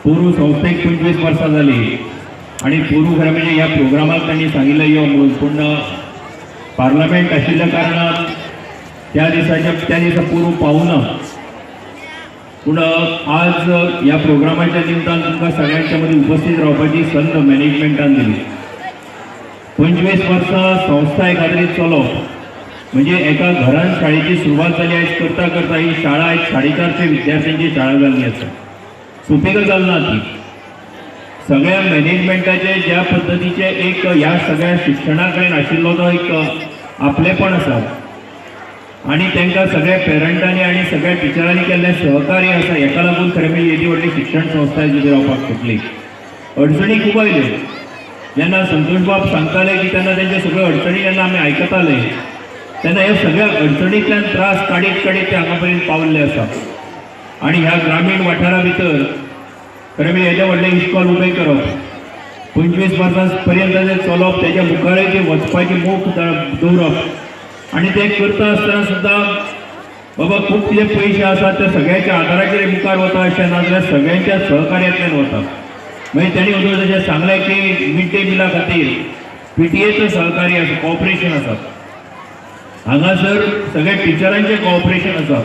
पोरूं संस्थेक 25 वर्सां जाली आनी पोरूं खरें म्हणजे ह्या प्रोग्रामाक तांणी सांगिल्लें यो म्हणून, पूण पार्लमेंट आशिल्ल्या कारणान त्या दिसाच्या त्या दिसा पोरूं पावूना. पूण आज ह्या प्रोग्रामाच्या निमतान तुमकां सगळ्यांच्या मदीं उपस्थित रावपाची संद मॅनेजमेंटान दिली. 25 वर्सां संस्था एखाद्री चलोवप म्हणजे एका घरान शाळेची सुरवात जाली. आयज करता करता ही शाळा आयज 450 विद्यार्थ्यांची शाळा जाल्ली आसा. सोंपी गजाल ना ती. सगळ्या मॅनेजमेंटाचे ज्या पद्दतीचे एक ह्या सगळ्या शिक्षणा कडेन आशिल्लो तो एक आपलेपण आसा आनी तांकां सगळ्या पेरंटांनी आनी सगळ्या टिचरांनी केल्लें सहकार्य आसा. हेका लागून खरें म्हणजे येदी व्हडली शिक्षण संस्था उबी रावपाक शकली. अडचणी खूब आयल्यो. जेन्ना संतोष बाब सांगताले की तेन्ना तेंचे सगळ्यो अडचणी जेन्ना आमी आयकताले तेन्ना ह्या सगळ्या अडचणींतल्यान त्रास काडीत काडीत ते हांगा पर्यंत पाविल्ले आसा. आनी ह्या ग्रामीण वाठारा भितर खरें म्हणजे येदें व्हडलें इश्कोल उबें करप, 25 वर्सां पर्यंत तें चलप, तेज्या मुखारय तें वचपाची मोख दवरप आनी तें करता आसतना सुद्दां बाबा खूब कितें पयशे आसात ते सगळ्यांच्या आदाराचेर मुखार वता अशें ना, जाल्यार सगळ्यांच्या सहकार्यांतल्यान वता. मागीर तेणी अदोगर जशें सांगलें की मिड डे मिला खातीर पीटीएचो सहकार्य आसा, कॉपरेशन आसा. हांगासर सगळ्या टिचरांचें कॉपरेशन आसा.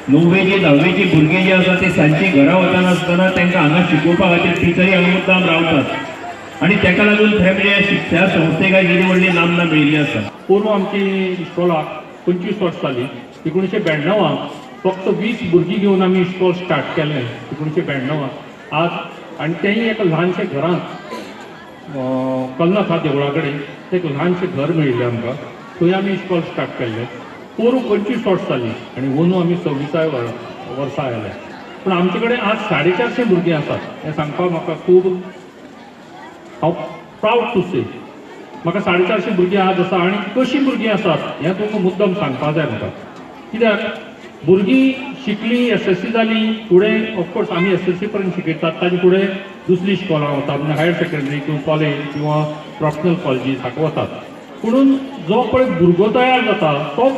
णव्वेची धावेची भुरगीं जी आसा ती सांजची घरा वचनासतना आसतना तांकां हांगा शिकोवपा खातीर टिचरी हांगा मुद्दाम रावतात आनी ताका लागून खरें म्हणजे ह्या संस्थेक आयज येदी व्हडली नामना मेळिल्ली आसा. पोरूं आमची इस्कॉलाक 25 वर्सां जालीं. 1992 फक्त 20 भुरगीं घेवन आमी इस्कॉल स्टार्ट केल्लें 1992 आज. आनी तेंय एका ल्हानशें घरांत, कलनाथा देवळा कडेन तें एक ल्हानशें घर मेळिल्लें आमकां, थंय आमी इस्कॉल स्टार्ट केल्लें. पोरूं 25 वर्सां जालीं आनी अंदू आमी 26 वर्सां आयल्या. पूण आमचे कडेन आज 450 भुरगीं आसात हें सांगपाक म्हाका खूब हांव प्रावड टू से. म्हाका 450 भुरगीं आज आसा आनी कशीं भुरगीं आसात हें तुमकां मुद्दम सांगपाक जाय म्हाका. कित्याक भुरगीं शिकलीं, एसएससी जाली, फुडें ऑफकोर्स आमी एसएससी पर्यंत शिकयतात, ताजे फुडें दुसरी इस्कॉलां वतात, म्हणजे हायर सेकंडरी किंवा कॉलेज किंवा प्रोफेशनल कॉलेजीस हाका वतात. पुणून जो पळय भुरगो तयार जाता तो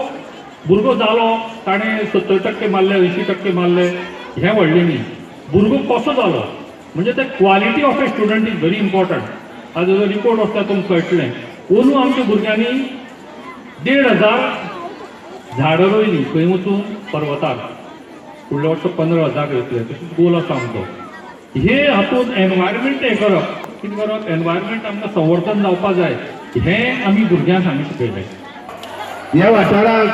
भुरगो जालो, ताणें 70% मारले, 80% मारले, हें व्हडलें न्ही. भुरगो कसो जालो म्हणजे ते quality of a student is very important. आज जो रिपोर्ट आसता तुमकां कळटलें. अंदू आमच्या भुरग्यांनी 1500 झाडां रोयलीं खंय वचून पर्वतार. फुडल्या वर्सा 15,000 येतले, तशेंच गोल आसा आमचो. हे हातूंत एनवायरमेंट हें करप, कितें करप, एनवायरमेंट आमकां संवर्धन जावपा जाय, हें आमी भुरग्यांक आमी शिकयलें. ह्या वाठाराक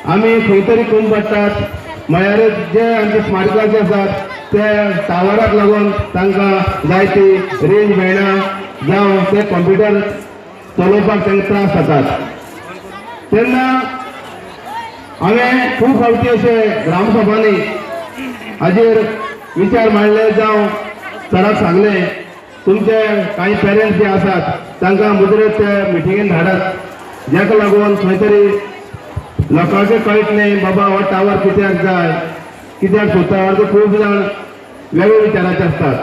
आमी खंय तरी कमी पडटात म्हळ्यार जे आमचे स्मार्ट क्लासी आसात ते टावराक लागून तांकां जाय ती रेंज मेळना जावं ते कंप्युटर चलोवपाक तांकां त्रास जातात. तेन्ना हांवें खूब फावटी अशे ग्रामसभांनी हाजेर विचार मांडले जावं सराक सांगलें, तुमचे कांय पेरंट्स जे आसात तांकां मुजरत ते मिटिंगेन धाडात, जाका लागून खंय तरी लोकांक कळटलें बाबा हो टावर कित्याक जाय, कित्याक सोदता. ते खूब जाण वेगळे विचाराचे आसतात.